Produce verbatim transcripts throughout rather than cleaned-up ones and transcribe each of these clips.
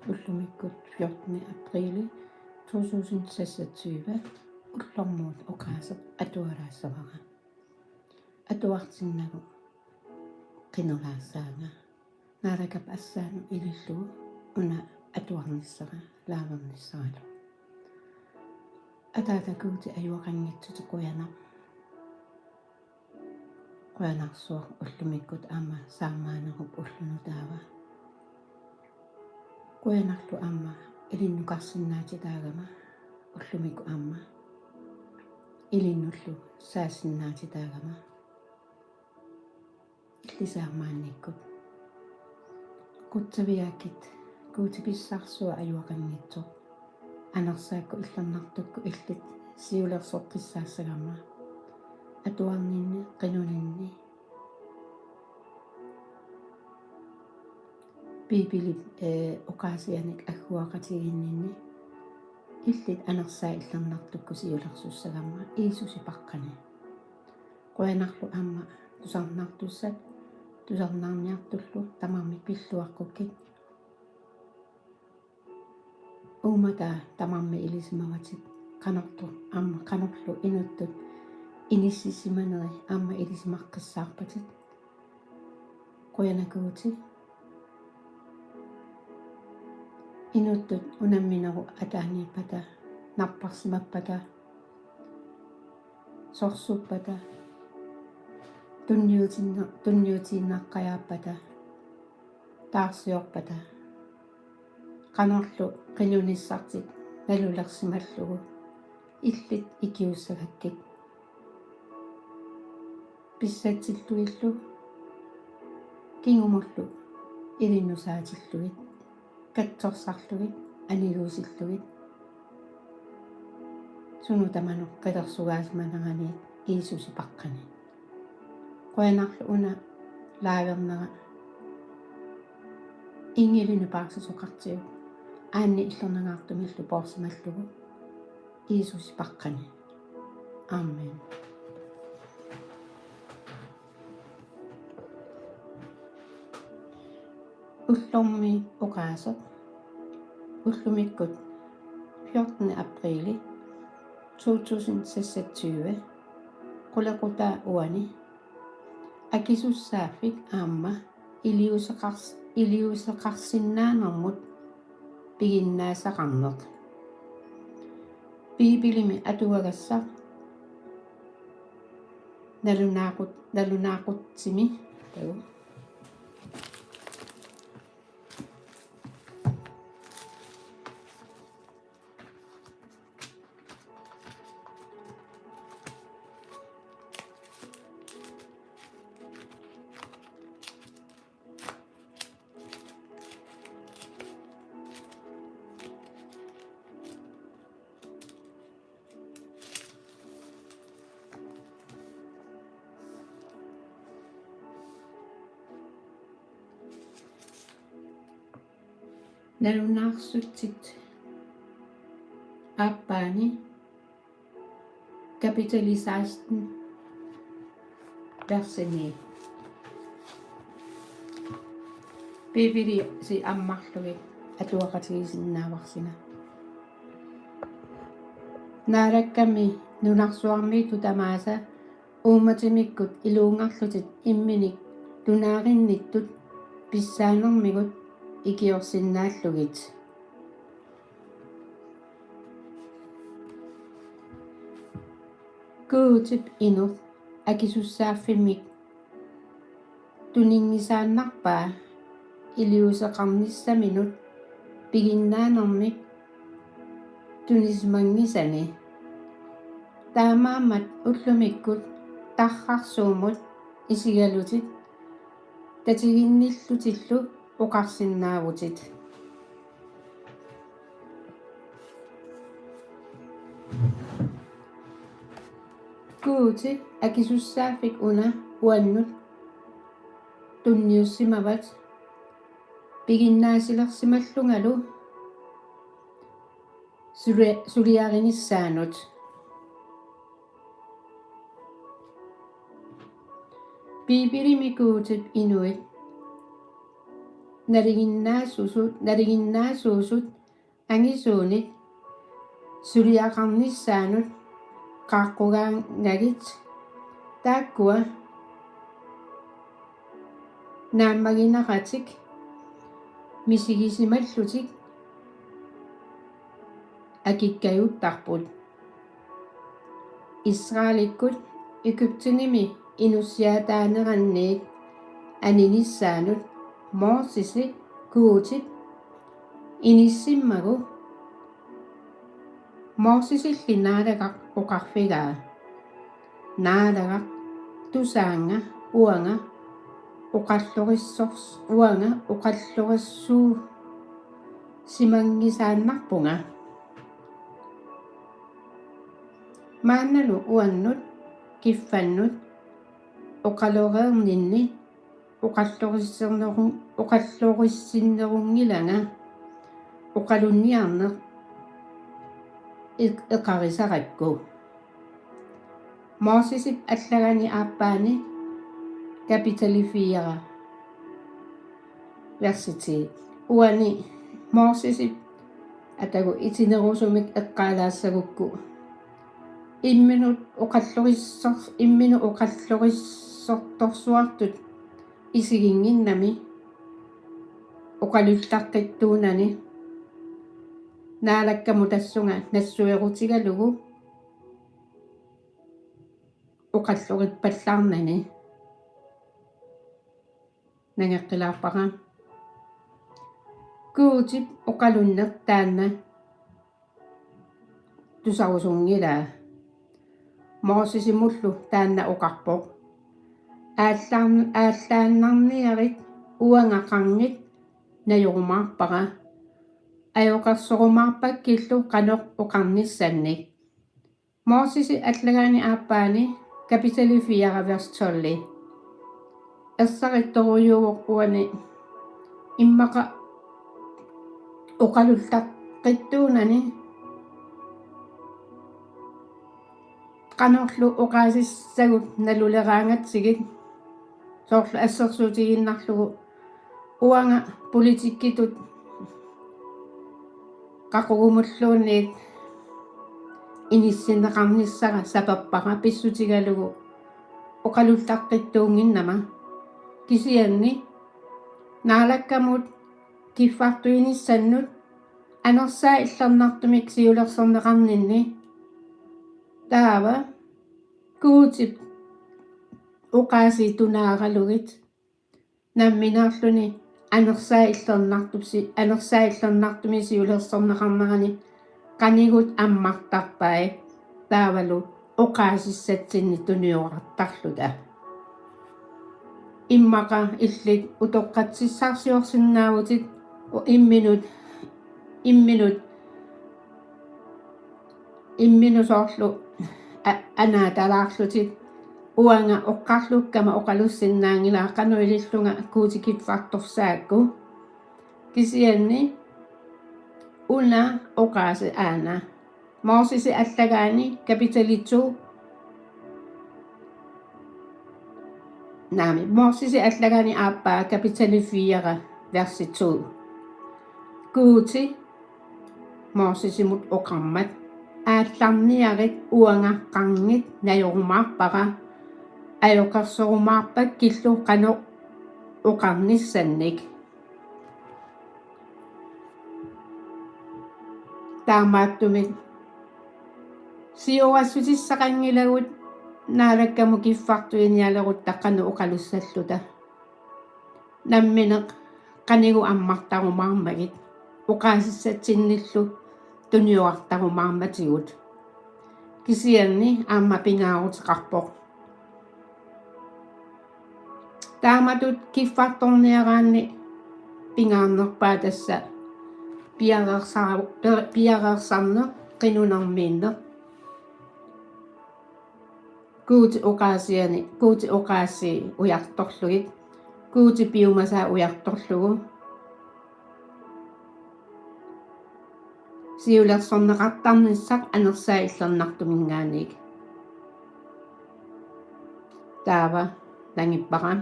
Ullumikkut fjortende aprili to tusind seksogtyve. Ullormut oqaaseq atualaassavara. Atuartinnagu qinulaassaanga. Naalakkersuisut assaanut ilillugu una atuarnissara laavernissaralu. Ataata Guuti, ajuaqanngitsutut qujanaq. Qujanarsuaq ullumikkut aamma saarmaanerup ulloq nutaava. Qujanarlu aamma ilinnukarsinnaatitaagama, ullumikkut aamma ilinnullu saassinnaatitaagama. Illit saarmaannikkut. Qutsavigakkit, Guuti pissarsuaq ajuaqanngitsoq. Anersaakkut illernartukkut illit siulersoqqissaassagamma. Atuarninni, qinuninni, Biibilip, ee, oqaasianik agguaqatigiinninni illit anersaat illernartukkut siulersussagamma Jiisusip aqqani. Qujanarlu aamma tusarnaartussat, tusarnaarniartullu tamarmik pilluaqqukkit. Uummata tamarmik ilisimavatit, qanortoq aamma qanorlu inuttut inissisimaneri aamma ilisimaqqissaarpatit. Qujanaq Guuti. Inuttut unamminerup ataaniippata, napparsimappata, sorsuppata, tunniutinna-, tunniutiinnaqqajaappata, taarsiorpata, qanorlu qinunissartik nalulersimallugu illit ikiussagakkit. Pissatsillugillu kingumullu ilinnusaatillugit, katsorsarlugit, aniguusillugit, sunut tamanut qilersugaasimaneraniit Jiisusip aqqani. Qujanarlu una laavernera inngilinik paarsisoqartigu, aanni illernangaartumillu poorsimallugu Jiisusip aqqani. Amen. Ullormi oqaaseq. Ullumikkut fjortende aprili to tusind seksogtyve. Qulequtaa uani. Akisussaaffik aamma iliuuseqars-, iliuuseqarsinnaanermut piginnaasaqarneq. Biibilimi atuagassaq nalunaaqut-, nalunaaqutsimi. Taava. Nalunaarsutsit aappaani kapitali seksten, versi ni. Biibilisi ammarlugit atuaqatigiissinnaavarsinga. Naalakkami nunarsuarmiittut tamaasa uummatimikkut iluunngarlutit imminik nunaarinnittut pissaanermigut ikiorsinnaallugit. Guutip inuk akisussaaffimmik tuninngisaannarpaa iliuuseqarnissaminut piginnaanermik tunisimanngisani. Taamaammat ullumikkut tarrarsuummut isigalutit tatiginnillutillu oqarsinnaavutit. Guuti akisussaaffik una uannut tunniussimavat piginnaasilersimallungalu suli-, suliarinissaanut. Biibilimi Guutip inuit nalinginnaasuusut, nalinginnaasuusut angisuunit suliaqarnissaannut qaaqqugaanngagit, taakkua naammaginaqatik misigisimallutik akikkajuttarput. Israelikkut Egyptenimi inussiataaneranniit aninissaanut Mosesi Guutip inissimmagu Mosesilli Naalagaq oqarfigaa: Naalagaq, tusaannga uanga oqallorissoors-, uanga oqallorissuusimanngisaannarpunga. Maannalu uannut kiffannut oqaloreerninni oqallorissinnerun-, oqallorissinnerunngilanga oqalunniarneq eq-, eqarisarakku. Mosesip allagaani aappaani kapitali fire, versi ti. Uani Mosesip atagu itinerusumik eqqaalaassagukku: Imminut oqallorissor-, imminut oqallorissortorsuartut isiginnginnami oqalullaqqittuunani Naalakkamut tassunga nassuerutigalugu oqallorippallaarnani. Nangeqqilaarpara. Guutip oqalunneq taanna tusarusunngilaa. Mosesimullu taanna oqarpoq: Aallaan-, aallaannarniarit uanga qanngit najorumaarpara, ajoqersorumaarpakkillu qanoq oqarnissannik. Mosesi allagaani aappaani kapitali fire, vers tolv. Ersarittorujuuvoq uani immaqa oqalullaqqittuunani qanorlu oqaasissagut naluleraangatsigit, soorlu assersuutigiinnarlugu uanga politikkitut qaqugumulluunniit inissinneqarnissara sapappara pissutigalugu oqalullaqqittuunnginnama. Kisianni Naalakkamut kiffartuinissannut anersaat illernartumik siulersorneqarninni taava Guutip oqaasii tunaaralugit nammineerluni anersaat illernartup si-, anersaat illernartumi siulersorneqarnerani qanigut ammartarpai taavalu oqaasissatsinnik tuniorartarluta. Immaqa illit utoqqatsissarsiorsinnaavutit u-, imminut, imminut, imminut soorlu a-, anaatalaarlutit. Uanga oqarlukkama oqalussinnaanngilara qanoq ilillunga Guuti kiffartorsaakku. Kisianni una oqaasi aana. Mosesi allagaani kapitali to. Naamik, Mosesi allagaani aappaa kapitali fire, versi to. Guuti Mosesimut oqarmat: Aallarniarit uanga qanngit najorumaarpara, ajoqersorumaarpakkillu qanoq oqarnissannik. Taamaattumik siuassutissaqanngilagut Naalakkamut kiffartuinialerutta qanoq oqalussalluta. Nammineq qanigut ammartarumaarmagit, oqaasissatsinnillu tuniorartarumaarmatigut. Kisianni aamma pingaaruteqarpoq. Taamatut kiffartorniaraanni pingaarnerpaaq tassa piareersa-, piareersarneq qinunermiinneq. Guuti oqaasiani, Guuti oqaasii ujartorlugit, Guuti piumasaa ujartorlugu siulersorneqartarnissaq anersaat illernartuminngaanniit. Taava nangippara.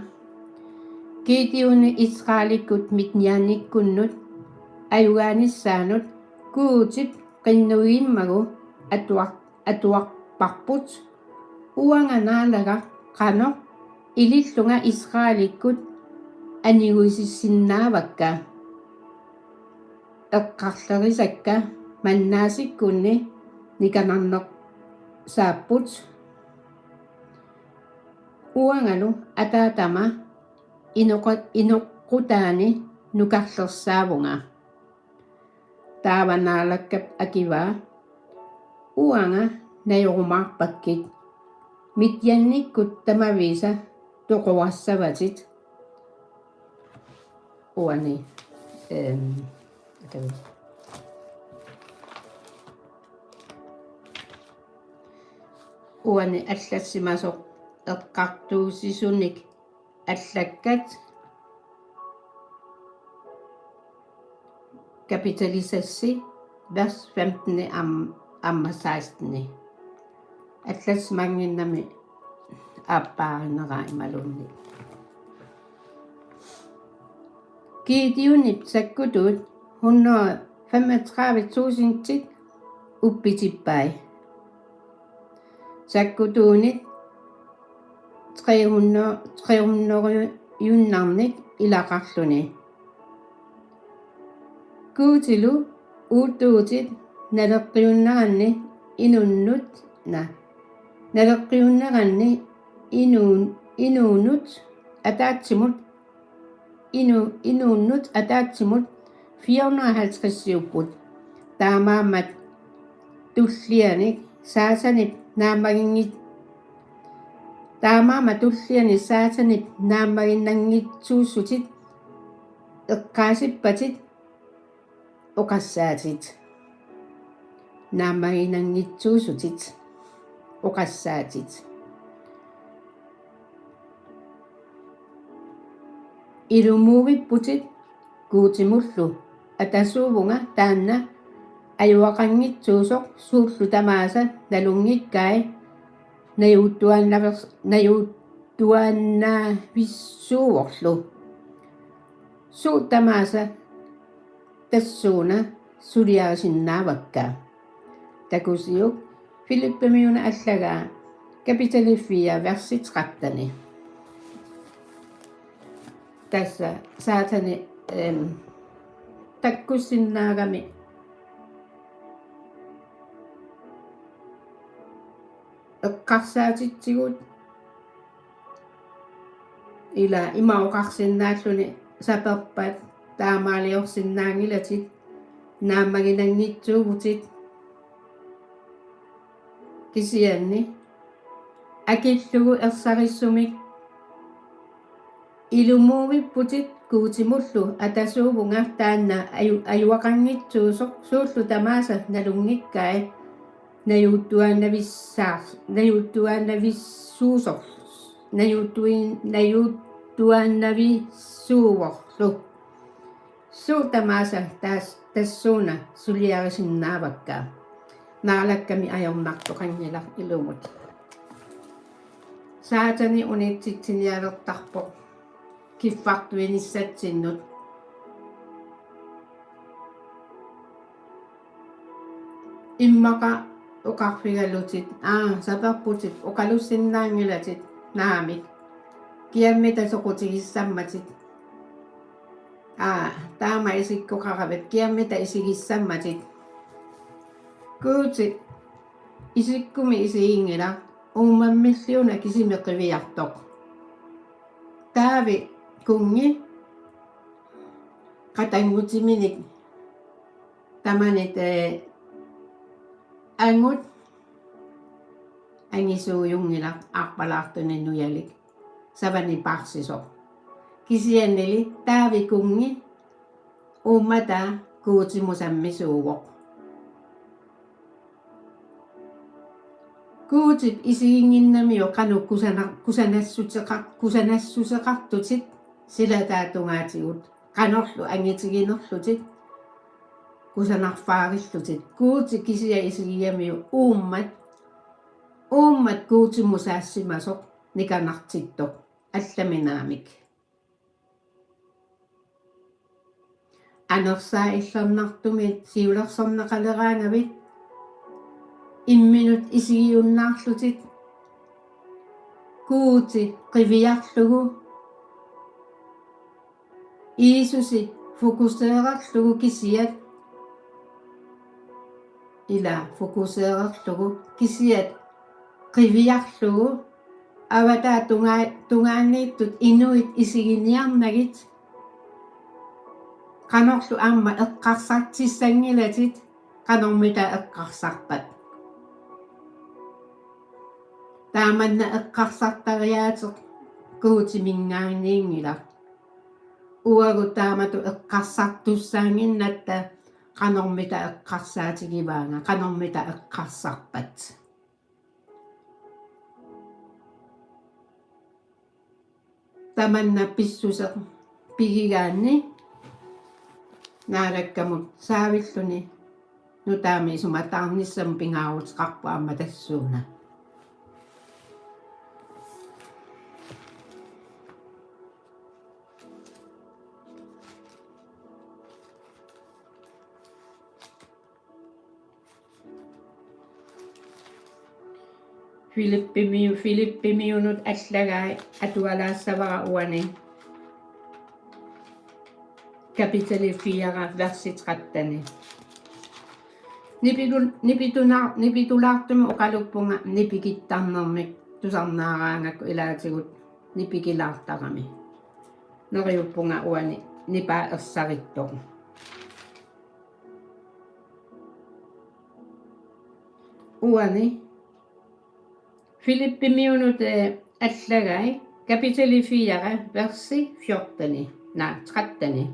Gideoni Israelikkut Midianikkunnut ajugaanissaanut Guutip qinnuigimmagu atuar-, atuarparput. Uanga naalagaq qanoq ilillunga Israelikkut aniguisissinnaavakka. Eqqarlerisakka Manassekkunni nikanarnersaapput. Uangalu ataatama inoqu-, inoqqutaani nukarlersaavunga. Taava naalakkap akivaa: Uanga najorumaarpakkit. Midianikkut tamaviisa toquassavatit. Uani, ehm, uani allassimasoq eqqartuussisunik allakkat, kapitali seks, vers femten am-, aamma seksten. Allassimaannginnami aappaarineraa imaluunniit. Gideonip sakkutuut hundrede femogtredive tusindit uppitippai. Sakkutuunit tre hundrede, tre hundredejunnarnik ilaqarluni. Guutilu uuttuutit naleqqiunneranni inunnut, na, naleqqiunneranni inuun-, inuunut ataatsimut, inu-, inuunnut ataatsimut fire hundrede og halvtredsiupput. Taamaammat tullianik Saatanip naammaginngit-, taamaammat tullianik Saatanip naammaginnanngitsuussutit eqqaasippatit oqassaatit. Naammaginnanngitsuussutit oqassaatit. Ilumuuvipputit Guutimullu: Atasuuvunga taanna ajuaqanngitsuusoq suullu tamaasa nalunngikkai najuuttuaannaver-, najuuttuaannavissuuvorlu. Suut tamaasa tassuuna suliarisinnaavakka. Takusiuk Filippimiuna allagaa, kapitali fire, versi tretten. Tassa Saatani, ehm, takkussinnaagami eqqarsaatitsigut, ila ima oqarsinnaalluni: Saperpat taamaaliorsinnaanngilatit, naammaginnanngitsuuvutit. Kisianni akillugu ersarissumik: Ilumuuvipputit Guutimullu: Atasuuvunga taanna aju-, ajuaqanngitsuusoq suullu tamaasa nalunngikkai najuuttuaannavissaar-, najuuttuaannavissuusoq, najuuttuin-, najuuttuaannavissuuvorlu. Suut tamaasa taas-, tassuuna suliarisinnaavakka. Naalakkami ajornartoqanngilaq ilumut. Saatani unitsitsinialertarpoq kiffartuinissatsinnut. Immaqa oqarfigalutit: Aa, saperputit, oqalussinnaanngilatit. Naamik. Kiammita soqutigissammatit. Aa, taama isikkoqaravit, kiammita isigissammatit. Guuti isikkumi isiginngilaq, uummammilli una kisimi qiviartoq. Taavi kunngi qatanngutiminik tamanit, eh, angut angisuujunngilaq arpalaartunik nujalik, savani paarsisoq. Kisiannili Taavi kunngi uummata Guutimut sammisuuvoq. Guutip isiginnginnamiuk qanoq kusana-, kusanassuteqar-, kusanassuteqartutit silataata tungaatigut, qanorlu angitiginerlutit kusanarfaarillutit. Guuti kisiat isigigamiuk uummat, uummat Guutimut saassimasoq nikanartittoq, allaminaamik. Anersaa illernartumit siulersorneqaleraangavit imminut isigiunnaarlutit Guuti qiviarlugu, Jiisusi fokuseererlugu kisiat, ila fokuseererlugu kisiat qiviarlugu, avataa tunga-, tungaaniittut inuit isiginiarnagit, qanorlu aamma eqqarsartissanngilatit, qanormita eqqarsarpat. Taamanna eqqarsartariaaseq Guutiminngaanniinngilaq. Uagut taamatut eqqarsartussaannginnatta qanormita eqqarsaatigivaanga, qanormita eqqarsarpat. Tamanna pissuseq pigigaanni Naalakkamut saavilluni nutaamik isumataarnissamut pingaaruteqarpoq aamma tassuuna. Filippimiu-, Filippimiunut allagai atualaassavara uani. Kapitali fire, versi tretten. Nipitu-, nipituna-, nipitulaartumik oqaluppunga nipikittarnermik tusarnaaraangakku ilaatigut nipikilaartarami. Neriuppunga uani nipaa ersarittoq. Uani Filippimiunut, eh, allagai, kapitali fire, versi fjorten, na, tretten.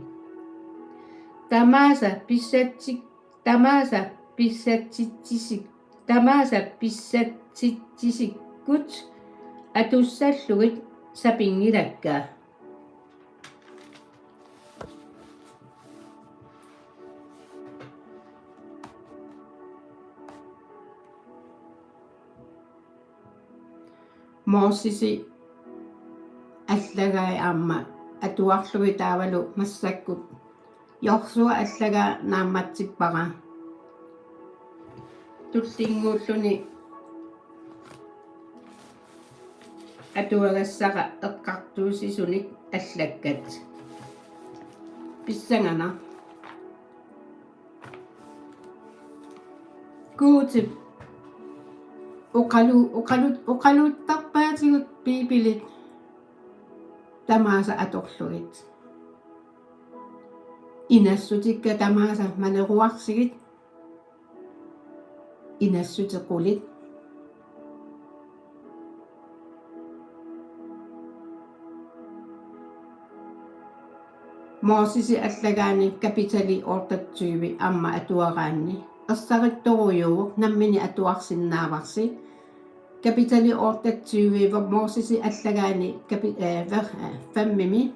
Tamaasa pissatsi-, tamaasa pissatsitsisi-, tamaasa pissatsitsisikkut atussallugit sapinngilakka. Mosesi allagai aamma atuarlugit taavalu massakkut Josua allagai naammatsippara. Tullinnguulluni atuagassara eqqartuussisunik allakkat. Pissanganaq. Guutip oqalu-, oqalu-, oqaluuttarpaatigut Biibilit tamaasa atorlugit. Inassutikka tamaasa maleruarsigit. Inassutit qulit. Mosesi allagaani kapitali otteogtyve aamma atuaraanni ersarittorujuuvoq nammineq atuarsinnaavarsi. Kapitali otteogtyve, Mosesi allagaani kapi-, eh, ver-, eh, femmimi,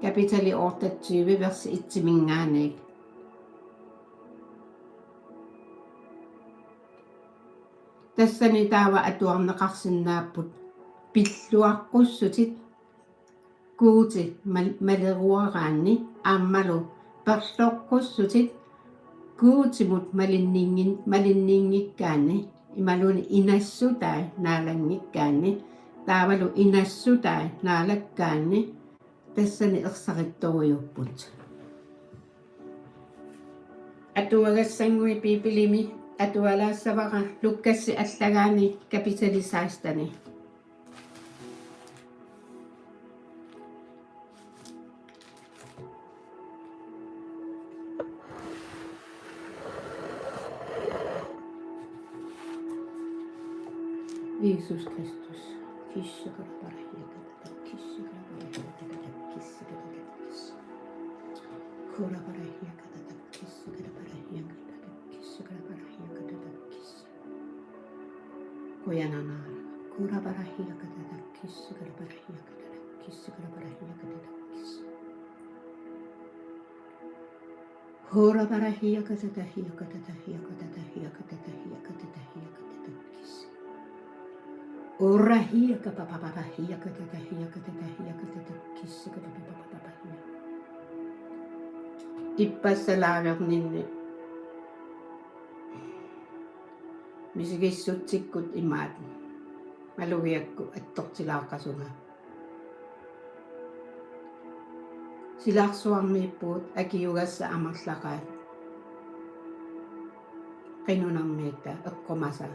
kapitali otteogtyve, versi etsiminngaanniit. Tassani taava atuarneqarsinnaapput pilluaqqussutit Guuti mal-, maleruaraanni aammalu perloqqussutit Guutimut malinninngin-, malinninngikkaanni imaluunniit inassutai naalanngikkaanni taavalu inassutai naalakkaanni tassani ersarittorujuupput. Atuagassannguit Biibilimi atualaassavara Lukasip allagaani kapitali seksten. Jiisus Kristus. Qujanaq. Ippassaq live-erninni misigissutsikkut imaat malugiakku attortilaaqqasunga. Silarsuarmiippugut akiugassat amerlaqaat. Qinunarmiitta eqqumasa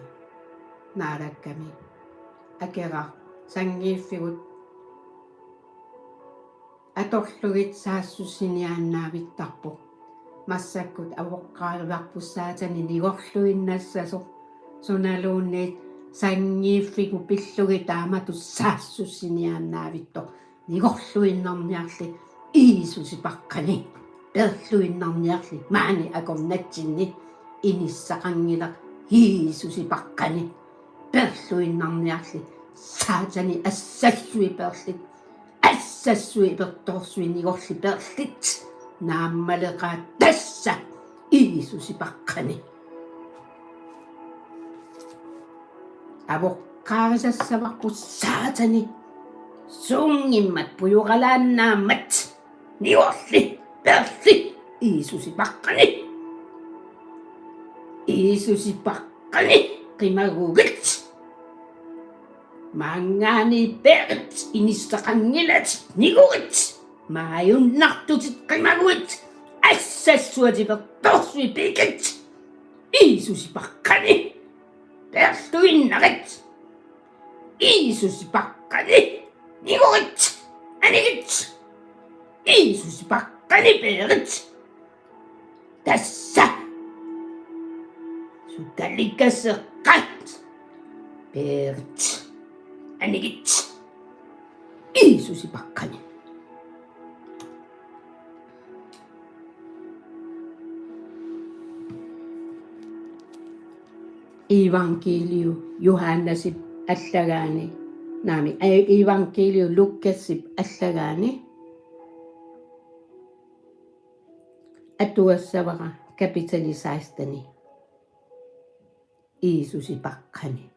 Naalakkami akeraq sanngiiffigut atorlugit saassussiniaannavittarpoq. Massakkut avoqqaarivarput saatani nigorluinnassasoq. Sunaluunniit sanngiiffigut pillugit taamatut saassussiniaannavittoq. Nigorluinnarniarli Jiisusi paqqani. Peerluinnarniarli maani akornatsinni. Inissaqanngilaq Jiisusi paqqani. Peerluinnarniarli saatani assassui peerlit. Assassui ipertorsui nigorli peerlit. Naammaleqaat tassa Jiisusi paqqani. Avoqqaarisassavarput saatani. Suunngimmat pujoralaannaammat. Nigorli peerli Jiisusi paqqani. Jiisusi paqqani qimagugit. Maanngaanniit peerit inissaqanngilatit nigorit. Maajunnartutit qimaguit. Assassuatit ipertorsui piigit. Jiisusi paqqani. Peerluinnarit. Jiisusi paqqani. Nigorit. Anigit. Jiisusi paqqani peerit. Tassa. Sutalikaseqqat. Peerit. Anigit. Jiisusi paqqani. Iivangkiiliu Johannesip allagaani. Naamik, ee, Iivangkiiliu Lukasip allagaani. Atugassavara kapitali seksteni. Jiisusi paqqani.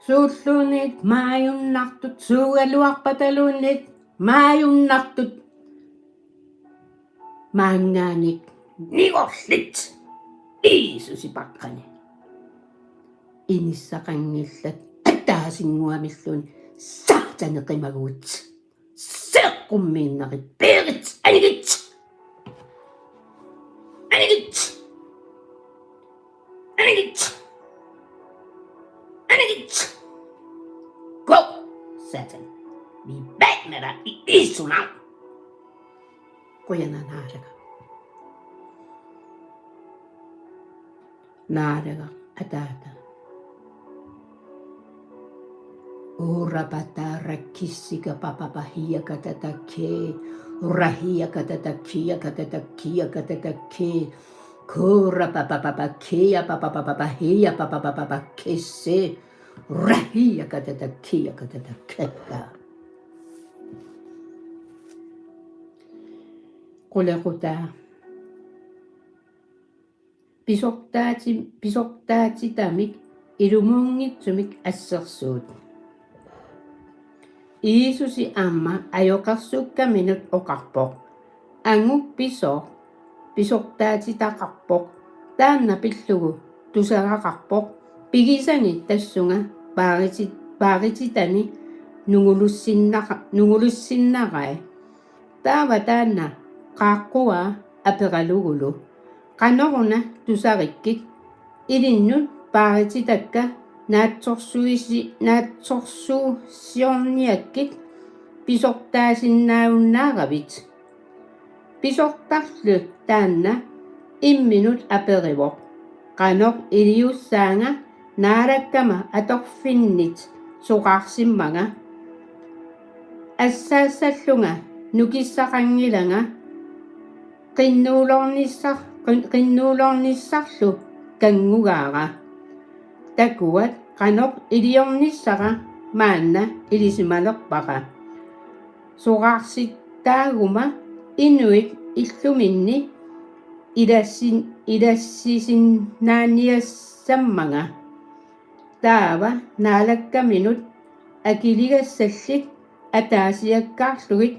Suulluunniit maajunnartut, suugaluarpataluunniit maajunnartut. Maanngaanniit nigorlit. Jiisusi paqqani. Inissaqanngillat ataasinnguamilluunniit saatani qimaguit. Seeqqummiinnarit peerit anigit. Anigit. Anigit. Anigit. Gå, Satan. Vi væbner dig i Jesu navn. Qujanaq Naalaga. Naalaga ataata. Ora patara kissika papapahia katatake. Rahia katatake, katatake, katatake. Kora papapapahia papapapahia papapapakese. Rahia katatake, katatake. Qulequtaa. Pisortaati-, pisortaatitamik ilumuunngitsumik assersuut. Jiisusi aamma ajoqersukkaminut oqarpoq: Anguk pisoq pisortaatitaqarpoq, taanna pillugu tusagaqarpoq pigisani tassunga paariti-, paarititani nungulussinnara-, nungulussinnarai. Taava taanna qaaqqua aperalugulu: Qanoruna tusarikkit, ilinnut paarititakka naatsorsuisi-, naatsorsuusiorniakkit pisortaasinnaajunnaarakkit? Pisortarlu taanna imminut aperivoq: Qanoq iliussaanga Naalakkama atorfinnit soqarsimmanga? Assaassallunga nukissaqanngilanga qinnuulornissar-, qin-, qinnuulornissarlu kanngugaara. Takuat qanoq iliornissara maanna ilisimalerpara. Soqarsittaaguma inuit illuminni ilassin-, ilassisinnaaniassammanga. Taava Naalakkaminut akiligassallit ataasiakkaarlugit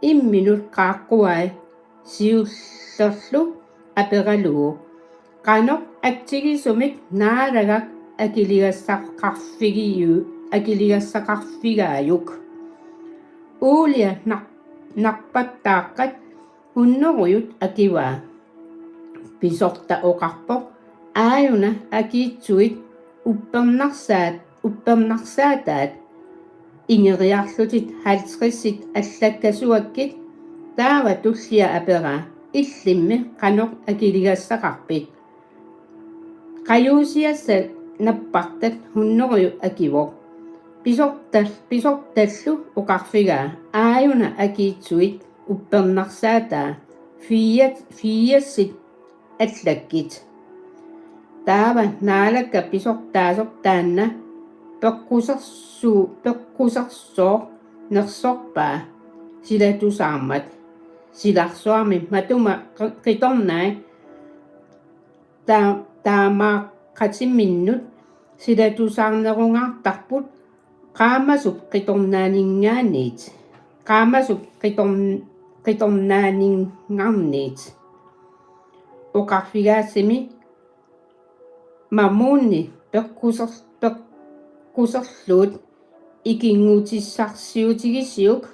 imminut qaaqquai siullerlu aperalugu: Qanoq atsigisumik Naalagaq akiligassaqarfigiu-, akiligassaqarfigaajuk? Uulia nar-, narpattaaqqat hunnorujut akivaa. Pisortat oqarpoq: Aajuna akiitsuit uppernarsaat-, uppernarsaataat. Ingeriarlutit halvtredsit allakkasuakkit, taava tullia aperaa: Illimmi qanoq akiligassaqarpit? Qajuusiassat nappartat hunnorujut akivoq. Pisortal-, pisortallu oqarfigaa: Aajuna akiitsuit uppernarsaataa, fiat-, fiatsit allakkit. Taava Naalakka pisortaasoq taanna peqqusersu-, peqqusersooq nersorpaa silatusaarmat. Silarsuarmi matuma qi-, qitornai taa-, taamaaqqatiminnut silatusaarnerungaartarput qaamasup qitornaaninngaanniit, qaamasup qitorn-, qitornaaninngaanniit. Oqarfigaasimi Mamuuni peqquser-, peqquserluut ikinngutissarsiutigisiuk.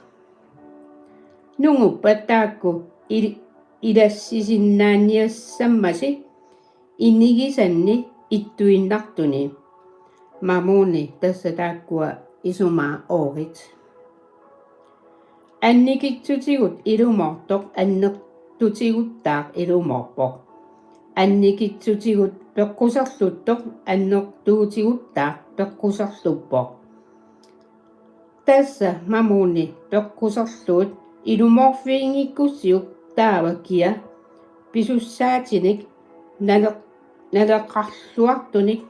Nunguppat taakku il-, ilassisinnaaniassammasi inigisanni ittuinnartuni. Mamuuni tassa taakkua isumaa oorit. Annikitsutigut ilumoortoq annertutiguttaaq ilumoorpoq. Annikitsutigut peqquserluttoq annertutiguttaa peqquserluppoq. Tassa Mamuuni peqquserluut ilumoorfiginngikkussiuk taava kia pisussaatinik nale-, naleqarluartunik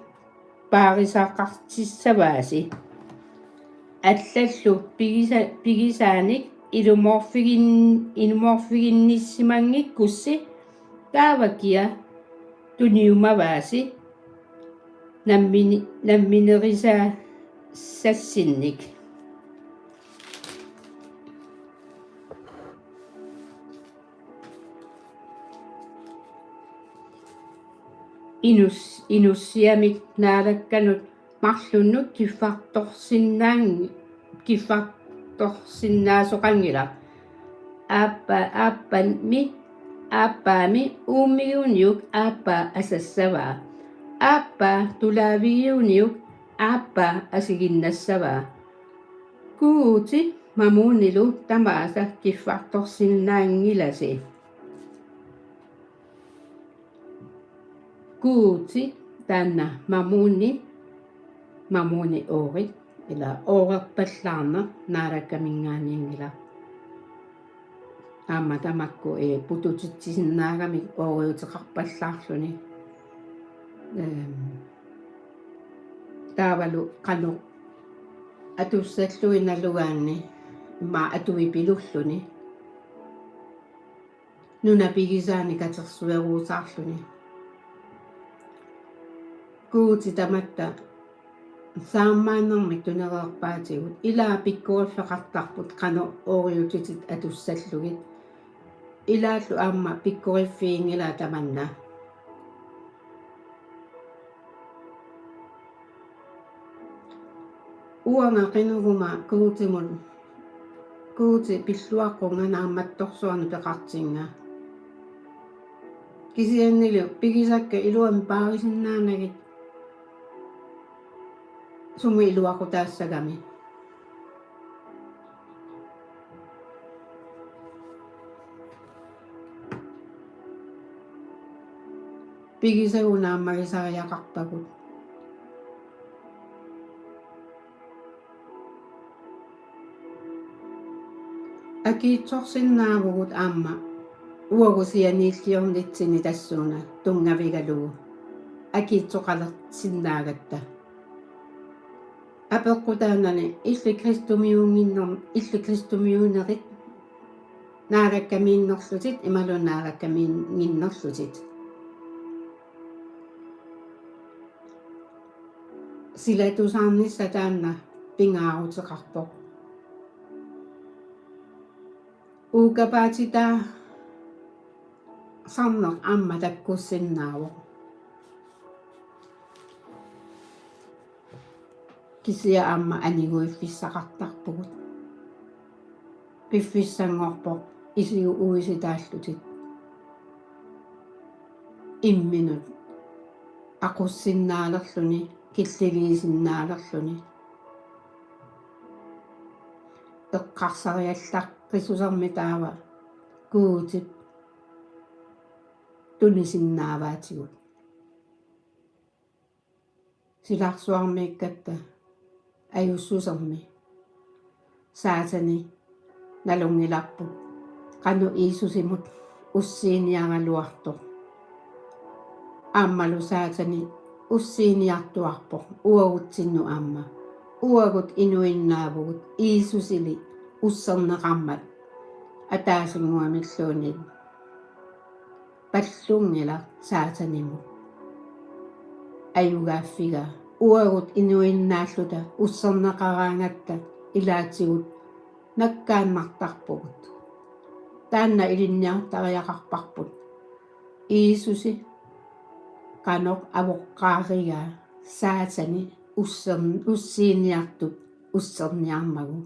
paarisaqartissavaasi. Allallu pigisa-, pigisaanik ilumoorfigin-, ilumoorfiginnissimanngikkussi taava kia tuniumavaasi nammini-, namminerisaassassinnik. Inus-, inussiamik Naalakkanut marlunnut kiffartorsinnaan-, kiffartorsinnaasoqanngilaq. Aappa-, aappami, aappaami uummiguniuk aappaa asassavaa. Aappaa tulaavigiuniuk aappaa asiginnassavaa. Guuti Mamuunilu tamaasa kiffartorsinnaanngilasi. Guuti taanna Mamuuni, Mamuuni oorit, ila oorerpallaarneq Naalakkaminngaanniinngilaq. Aamma tamakku, ee, pututitsisinnaagamik ooriuteqarpallaarluni. Ehm, taavalu qanoq atussallugit nalugaanni immaqa atuipilulluni. Nuna pigisaani katersueruusaarluni. Guuti tamatta saammaannermik tunereerpaatigut, ilaa pikkoriffeqartarput qanoq ooriutitit atussallugit. Ilaallu aamma pikkoriffiginngilaa tamanna. Uanga qineruma Guutimut, Guuti pilluaqqunga naammattorsuarnik peqartinnga. Kisiannili pigisakka iluamik paarisinnaanagit sumut iluaqutaassagami. Pigisagut naammagisariaqarpagut. Akiitsorsinnaavugut aamma uagut sianiilliornitsinni tassuuna tunngavigalugu akiitsoqalersinnaagatta. Apeqqutaanani illit kristumiuunnginer-, illit kristumiuunerit Naalakkamiinnerlutit imaluunniit Naalakkamiinnginnerlutit. Silatusaarnissaq taanna pingaaruteqarpoq. Uukkapaatitaa Sarneq aamma takkussinnaavoq. Kisianni aamma aniguiffissaqartarpugut. Piffissanngorpoq isigut uisitaallutik imminut aqussinnaalerluni, killiliisinnaalerluni. Eqqarsariallaqqissusermi taava Guutip tunisinnaavaatigut. Silarsuarmiikkatta ajussusermi Saatani nalunngilarput qanoq Jiisusimut ussiiniaraluartoq. Aammalu Saatani ussiiniartuarpoq uagutsinnut aamma. Uagut inuinnaavugut Jiisusili usserneqarmat ataasinnguamilluunniit. Palluunngilaq Saatanimut ajugaaffigaa. Uagut inuinnaalluta usserneqaraangatta ilaatigut nakkaannartarpugut. Taanna ilinniartariaqarparput Jiisusi qanoq avoqqaarigaa Saatani ussern-, ussiiniartup usserniarmagu.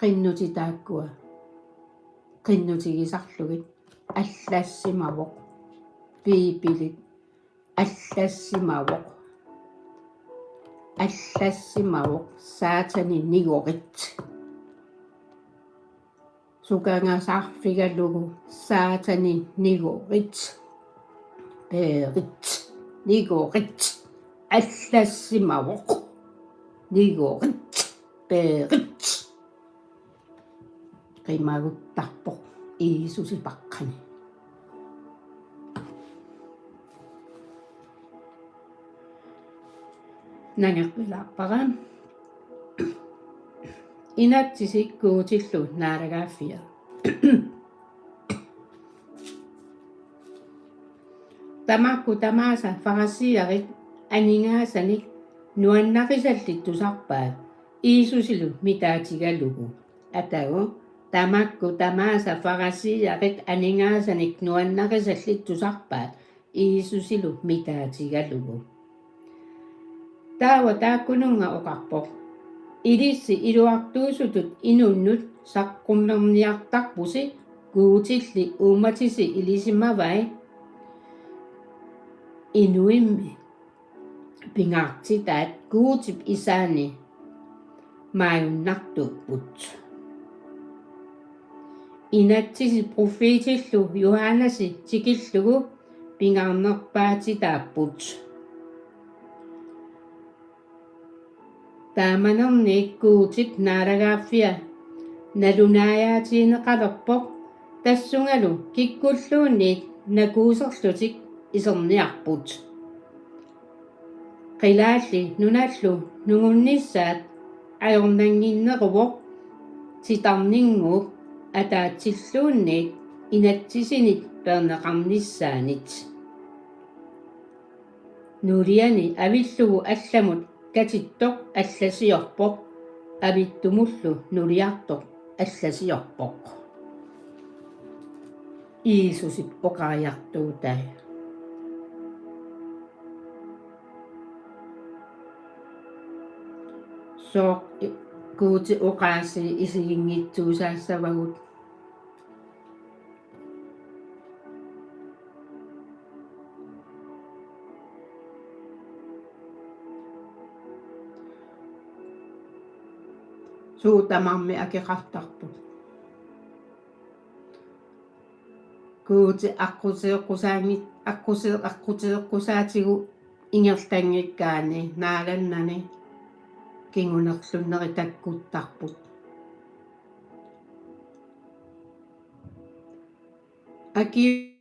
Qinnutit taakkua qinnutigisarlugit allassimavoq. Biibilit allassimavoq. Allassimavoq Saatani nigorit. Sukangasarfigalugu Saatani nigorit. Peerit. Nigorit. Allassimavoq. Nigorit. Peerit. Qimaguttarpoq Jiisusi paqqani. Nangerpilaarpara. Inatsisi Guutillu naalagaaffia. Tamakku tamaasa farisiiarit aningaasanik nuannarisallittusarpaat Jiisusilu mitaatigalugu. Atagu, tamakku tamaasa farisiiarit aningaasanik nuannarisallittusarpaat Jiisusilu mitaatigalugu. Taava taakkununnga oqarpoq: Ilissi iluartuusutut inunnut saqqummerniartarpusi, Guutilli uummatisi ilisimavai. Inuimmi pingaartitaat Guutip isaani maajunnartuupput. Inatsisi pruffiitillu Johanesi tikillugu pingaarnerpaatitaapput. Taamanerniit Guutip naalagaaffia nalunaajaatigineqalerpoq, tassungalu kikkulluunniit nakuuserlutik iserniarput. Qilaalli Nunallu nungunnissaat ajornannginneruvoq titarninnguup ataatsilluunniit inatsisinit peerneqarnissaanit. Nuliani avillugu allamut katittoq allasiorpoq, avittumullu nuliartoq allasiorpoq. Jiisusip oqariartuutai. Sooq i-, Guutip oqaasii isiginngitsuusaassavagut? Suut tamarmik akeqartarput. Guuti aqquteeqqusaanngit-, aqquteeq-, aqquteeqqusaatigut ingerlanngikkaanni naalannani kingunerlunneri takkuttarput. Aki-